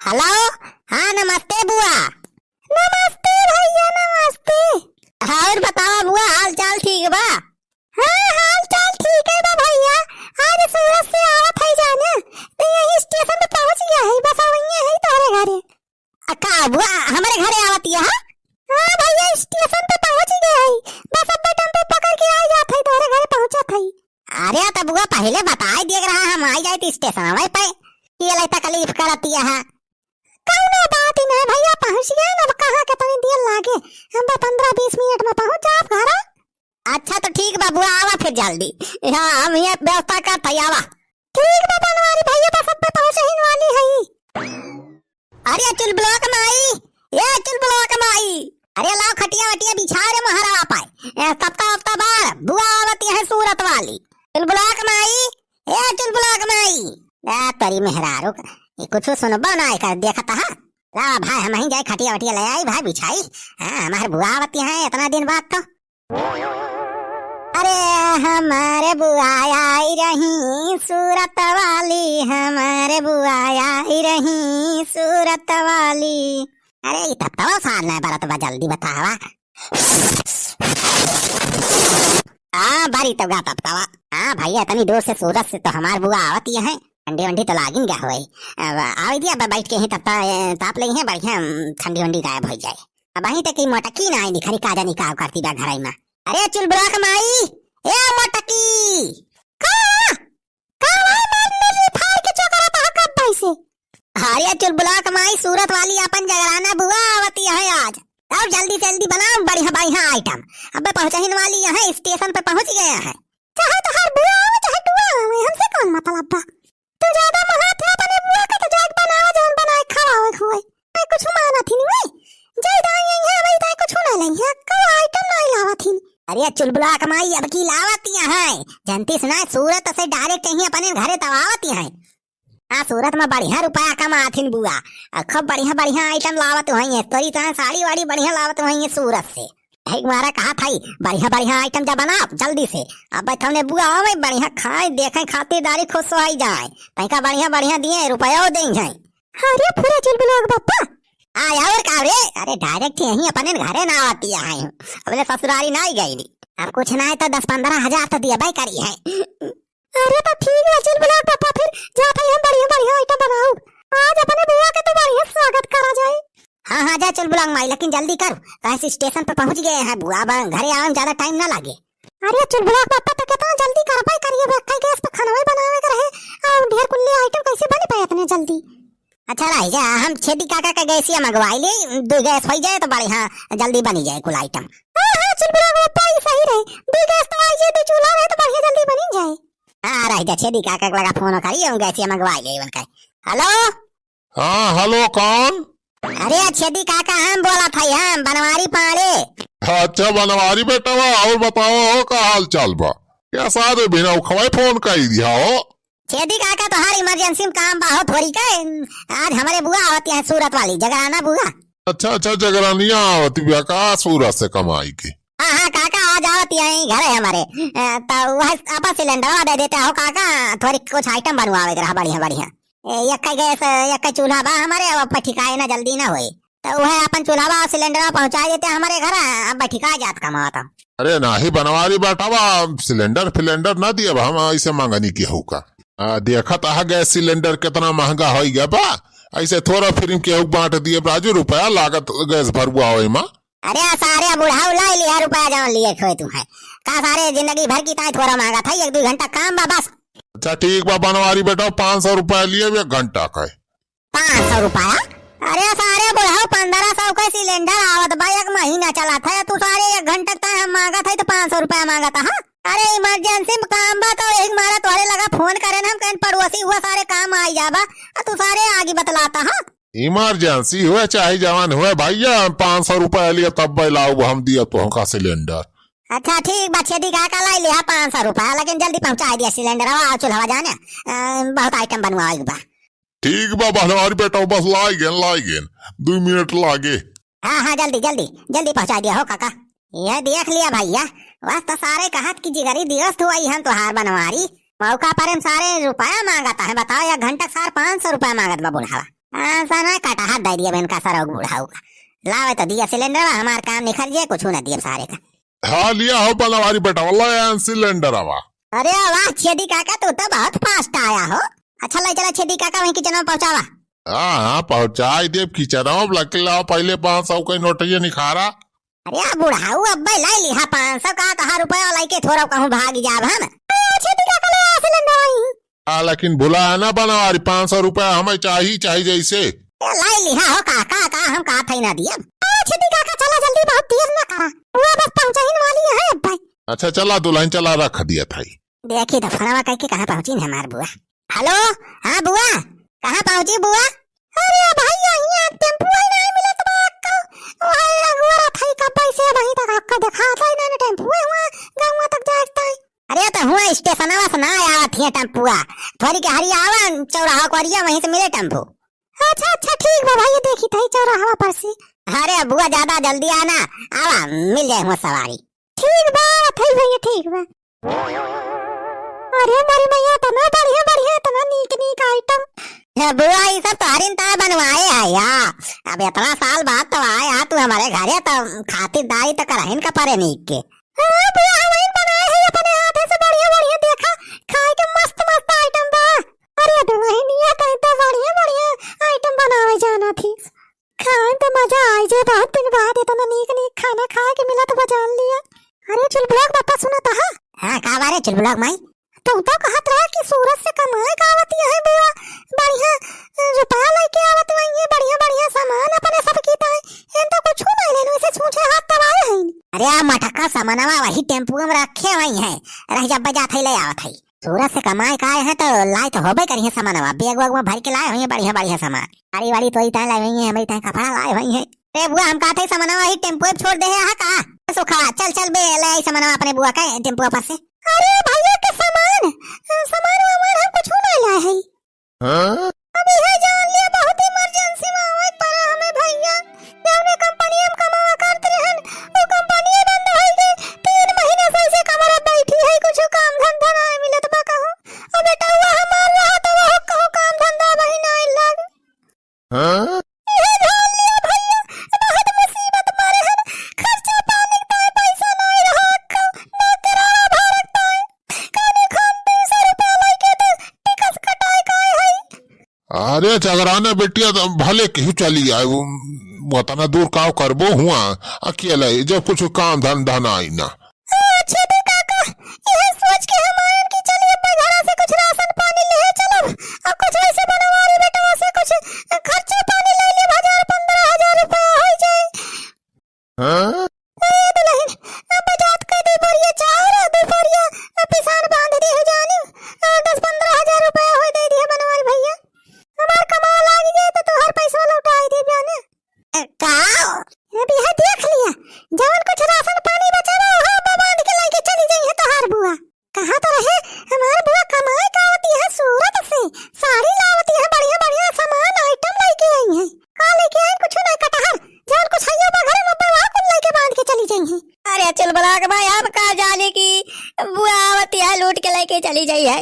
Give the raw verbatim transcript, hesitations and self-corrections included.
हेलो, हाँ, नमस्ते बुआ। नमस्ते भैया, नमस्ते। और बतावा बुआ, हाल चाल ठीक बा? हाँ, हाल चाल ठीक है बा भैया। आज सूरत से आवत है जाने, तो यही स्टेशन पे पहुँच गया है, बस वहीं है तोहरे घरे। आ, का बुआ, हमरे घरे आवत है? हाँ भैया, स्टेशन पे पहुँच गया है, बस अब टेम्पो पकड़ के आ जात है, तोहरे घरे पहुँचत है। अरे तो बुआ, पहले बताई दिए रहा, हम आई जाइत स्टेशन पे। ये लाई तकलीफ करत है। कौनो बात ही नहीं भैया, पहुँच गए ना, अब कहाँ के तनी देर लागे, हम बस पन्द्रह बीस मिनट में पहुँच जाब घर। अच्छा तो ठीक बा बुआ, आवा फिर जल्दी। हाँ, हम ये व्यवस्था करत है, आवा। ठीक बा बनवारी भैया, बस अब पहुँचे ही वाली है। अरे चुलबुलवा के माई, ए चुलबुलवा के माई, अरे लाओ खटिया वटिया बिछाओ रे मोहरा पाए। ए, तपता उपता बार, बुआ आवत है सूरत वाली। चुलबुलवा के माई, ए चुलबुलवा के माई। ए तोरी मेहरारू क, ये कुछ सुनबो ना कर देखत हा। ला भाई, हम ही जाए खटिया वटिया ले आई भाई बिछाई। हाँ, हमार बुआ आवत है इतना दिन बाद तो। अरे हमारे बुआ आई रही सूरत वाली, हमारे बुआ आई रही सूरत वाली। अरे ई तपतवा सार नहीं बरत बा, जल्दी बतावा। हाँ, बारी तो गा तपतवा। हाँ भैया, इतनी दूर से सूरत से तो हमार बुआ आवत ही है, ठंडी वंडी तो लागिन गया होई। अब आवे दिया, अब बैठ के ही तपता, ताप लेई है, बढ़िया ठंडी वंडी गायब हो जाए। अबहीं तक ई मोटकी ना आई, निखरी का जानी का करती बा घरई में। अरे चुलबुला के माई, ए मोटकी। का? का भाई मार लेली फाड़ के चोकरा तहा कब भाई से? अरे चुलबुला के माई, सूरत वाली अपन जगराना बुआ आवती है आज। अब जल्दी से जल्दी बनाओ, बढ़िया बढ़िया आइटम। अबे पहुँचहिन वाली है, स्टेशन पे पहुँच गए हैं। चाहे तोहार बुआ आवे, चाहे टुआ आवे, हमसे कौन मतलब बा? तू ज्यादा महात है अपने बुआ के, तो जाके बनावा, जौन बनाए खवावे खुआई। मैं कुछ मानत ही नहीं, जाई दाई यहीं है, वही दाई कुछ ना लई है, कल आइटम नहीं लावत ही। अरे चुलबुला के माई, अब की लावत यहाँ है, जनती से ना सूरत से डायरेक्ट यहीं अपने घरे तवावत यहाँ है। हाँ, सूरत में बढ़िया रुपया कमाथिन बुआ, आ खूब बढ़िया बढ़िया आइटम लावत हुई है, तोरी तरह साड़ी वाड़ी बढ़िया लावत हुई है सूरत से। एक मारा कहा था, बढ़िया बढ़िया आइटम जा बनाओ जल्दी से। अब थमने बुआ आवे, बढ़िया खाए, देखे, खातिरदारी, खुश हो जाए। तैका बढ़िया बढ़िया दिए, रुपयो दे जाए। अरे फुरे चुलबुला के पप्पा। आ, और का रे? अरे डायरेक्ट यहीं अपने घरे ना आवती है, अपने ससुरारी ना ही गई। अब कुछ ना है तो दस पन्द्रह हजार तो दिया भाई करी है। अरे तो ठीक बा, चुलबुला के पप्पा, फिर जात है हम बढ़िया बढ़िया आइटम बनाऊ। आज अपने बुआ के तो बढ़िया स्वागत करा जाए। हाँ, हाँ, जा चुलबुला के माई, लेकिन जल्दी कर, काहे से स्टेशन पे पहुँच गए हैं बुआ, अब घरे आवे में ज्यादा टाइम ना लागे। अरे चुलबुला के पप्पा, तो कितना जल्दी करबे करिए, अब कई गैस पे खाना भी बनावे के रहे, और ढेर कुल्ली आइटम कैसे बन पाए इतने जल्दी? अच्छा रही जा, हम छेदी काका के गैसिया मंगवाई ले, दो गैस हो जाए तो बढ़िया जल्दी बनी जाए कुल आइटम। हाँ, हाँ, चुलबुला के पप्पा, ये सही रहे, दो गैस तो आई जाए, दो चूल्हा रहे तो बढ़िया जल्दी बनी जाए। हाँ, रह जा, छेदी काका के लगा फोन करी, हम गैसिया मंगवाई ले उनका। हेलो? हाँ, हेलो, कौन? अरे, छेदी काका, हम बोला था, हम बनवारी पाड़े। अच्छा, बनवारी बेटवा, और बताओ हो, का हाल चाल बा? क्या सारे बिना उखवाए फोन कर दिया हो? छेदी काका, तोहार इमरजेंसी में काम बा हो थोड़ी के। आज हमारे बुआ आवती है सूरत वाली, जगराना बुआ। अच्छा, अच्छा, जगरानिया आवती बिया का सूरत से कमाई के? हाँ, हाँ, काका, आज आवती है घरे हमारे। अ, तो वह अपन सिलेंडरवा दे देते हो काका, थोड़ी कुछ आइटम बनवावे के रहा बढ़िया, बढ़िया। ए, एक गैस, एक चूल्हा बा हमारे, अब बैठिकाए ना जल्दी ना होए। तो वह अपन चूल्हा बा, सिलेंडरवा पहुँचा देते हमारे घर, अब बैठिका जात कमावत हम। अरे नाही बनवारी बेटवा, सिलेंडर फिलेंडर ना दिए, हम ऐसे मांगनी केहू का। आ, देखत आहा गैस सिलेंडर कितना महंगा हो गया बा, ऐसे थोड़ा फ्री में केहू बांट दिए, राजू रुपया लागत गैस भरुआ होए मा। अरे सारे बुढ़ाऊ लाई लिया रुपया जौन लिए खोए तू है। का सारे जिंदगी भर की ताई थोड़ा मांगा था, एक दो घंटा काम बा बस। अच्छा ठीक बा बनवारी बेटा, पाँच सौ रुपया लिए एक घंटा का है। पाँच सौ रुपया? अरे सारे बुढ़ाऊ, पन्द्रह सौ का सिलेंडर आवत बा, एक महीना चला था, तू सारे एक घंटा तक हम मांगा था तो पाँच सौ रुपया मांगा था, हाँ? अरे इमरजेंसी में काम बा तो एक मारा तोहरे लगा फोन करे ना, हम कहें पड़ोसी हुआ सारे काम आई जाबा, आ तू सारे आगे बतलाता, हाँ? इमरजेंसी हुए चाहे जवान हुए भैया, हम पाँच सौ रुपया लिए तब लाऊ हम दिया तो हमका सिलेंडर। अच्छा ठीक बा, छेदी काका लाई लिया पाँच सौ रुपया, लेकिन जल्दी पहुँचा दिया सिलेंडर, आओ चूल्हा जाने, अ, बहुत आइटम बनवावे के बा। ठीक बा बनवारी बेटा, बस लाई गेन, लाई गेन, दो मिनट लागे। हाँ, हाँ, जल्दी, जल्दी, जल्दी पहुँचा दिया हो काका। यह देख लिया भैया, बस तो सारे कहत कि जिगरी दिवस हुआ ही हम तोहार बनवारी, मौका पर हम सारे रुपया मांगत है, बताओ एक घंटा सार पाँच सौ रुपया मांगत बा बुढ़ावा। पाँच सौ ना, कटहर दइ दिया इनका सरऊ बुढ़ाऊ का। लावे तो दिया सिलेंडर, हमार काम निखर जे, कुछ ना दिया सारे का। हाँ, लिया हो बनवारी बेटा, वाला यान सिलेंडर आवा। अरे वाह छेदी काका, तू तो बहुत fast आया हो। अच्छा, ले चला छेदी काका, वहीं किचन में पहुँचावा। हाँ, हाँ, पहुँचाई देब किचन में, लेकिन लाओ पहले पाँच सौ के नोटिया निखारा। अरे बुढ़ाऊ, अब्बे ले लिहा पाँच सौ का, तोहार रुपया लेके थोड़ा कहूँ भाग जाब हम। अरे छेदी काका, ले आ सिलेंडर वहीं। आ, लेकिन भुला ना बनवारी, पाँच सौ रुपया हमें चाही, चाही जैसे। ए, लाई लिहा हो काका, का हम का थई ना दियब। अच्छा दी काका, चला जल्दी, बहुत देर ना करा। बुआ बस पहुँचहिन वाली है अब भाई। अच्छा, चला दुल्हन, चला रख दिया थाई। देखी तो फोनवा कइके कहाँ पहुँची न हमार बुआ। हेलो, हाँ बुआ, कहाँ पहुँची बुआ? अरे भैया, यहाँ टेम्पू ही नहीं मिलत बा अक्का। वही अगुआ रथ है का पैसे वहीं तक अक्का देखात ही नहीं टेम्पू है वहाँ गाँव तक जाए। अरे तो हुआ स्टेशनवा से ना आवत हिया टेम्पुआ, थोड़ी के हरिया आवा चौराहा कोरिया, वहीं से मिले टेम्पू। अच्छा अच्छा ठीक बा भैया, देखी थई चौराहा पर से। अरे बुआ ज्यादा जल्दी आना, आवा मिल जाए हुआ सवारी। ठीक बा, थई भैया ठीक बा। अरे मोरी मैया, इतना बढ़िया बढ़िया, इतना नीक नीक आइटम। ए बुआ, ई सब तोहरिन ता बनवाए है या? अब इतना साल बाद तो आए हा तू हमारे घरे, तो खातिरदारी तो करहिन का परे नीक के। हाँ भैया, हमही बनाए है अपने हाथे से, बढ़िया बढ़िया देखा, खाए के मस्त मस्त आइटम बा। अरे दुल्हनिया, कहीं तो बढ़िया बढ़िया आइटम बनावे जाना थी, खाए में तो मजा आई जे, बहुत दिन बाद इतना नीक नीक खाना खाए के मिला तो बजा लिया। अरे चुलबुला के पापा, सुना तो हा? हाँ, का बारे चुलबुला के माई? तू तो कहत रहा कि सूरत से कमाए का आवत है बुआ, बढ़िया रुपया लेके आवत वही है, बढ़िया बढ़िया सामान अपने सब कीता है। इन तो कुछ नहीं लेनो, इसे छूछे हाथ दबाए हैं। अरे आ मटका सामानवा वही टेम्पू में रखे हुई है, रह जब बजात है ले आवत है। सूरत से कमाए का आए हैं तो लाए तो होबे करी है सामानवा, बैग वैग में भर के लाए हुई है बढ़िया बढ़िया सामान। साड़ी वाड़ी तोरी ताए लाए हुई है, हमारी ताए कपड़ा लाए हुई है। अरे बुआ, हम कहा था सामानवा वही टेम्पू में छोड़ दे है, हाँ का? सुखा, चल चल बे, ले आई सामानवा अपने बुआ का टेम्पू पर से। अरे भैया के सामान, सामान वामान हम कुछ नहीं लाए हैं। हाँ? अभी है जान लिया, बहुत इमरजेंसी में आवत पड़ा हमें भैया। जौने कंपनी हम कमावा करत रहन, वो कंपनी बंद हो गई। तीन महीना से ऐसे कमरा बैठी है, कुछ काम धंधा ना मिलत बा कहूँ। अब बेटवा हमार रहा तो वो कहूँ काम धंधा वही ना लाग। हाँ? इहे जान लिया भैया, बहुत मुसीबत मारे हन, खर्चा पानी के पैसा नाई रहा, अक्का, ना किराया भाड़ा के, कौनो खान तीन सौ रुपया लेके तो टिकस कटाए का है। अरे जगराना बेटिया, तो भले केहू चली आए, वो, वो तना दूर काव करबो हुआ, अकेले, जब कुछ काम धंधा ना आई ना। अच्छा दे काका, यही सोच के हम आयन कि चलिए अपने घरा से कुछ राशन पानी ले चलब, और कुछ वैसे बनवारी बेटवा से कुछ खर्चा पानी ले ले, हजार पन्द्रह हजार रुपया हो जाए। हाँ? ए दुल्हन, अब बजात कर दे बोरिया चाउर, दो बोरिया, अब पिसान बांध दे हो जाने, और दस पन्द्रह हजार रुपया हो दे दिए बनवारी भैया। हमार कमावा लाग जाए तो तोहर पैसा लौटाई दे जाने। का? अब यह देख लिया, जवन कुछ राशन पानी बचा बा, ओहा बा बांध के लेके चली जाई है तोहार बुआ। कहा तो रहे, हमार बुआ कमाए का आवती है सूरत से, साड़ी लावती है, बढ़िया बढ़िया सामान आइटम लेके आई है। का लेके आई? कुछ ना, कटहर, जवन कुछ है बा घरे में, वह कुल लेके बांध के चली जाई है। अरे चुलबुला के भाई, हम का जाने कि बुआ आवती है लूट के लेके चली जाई है।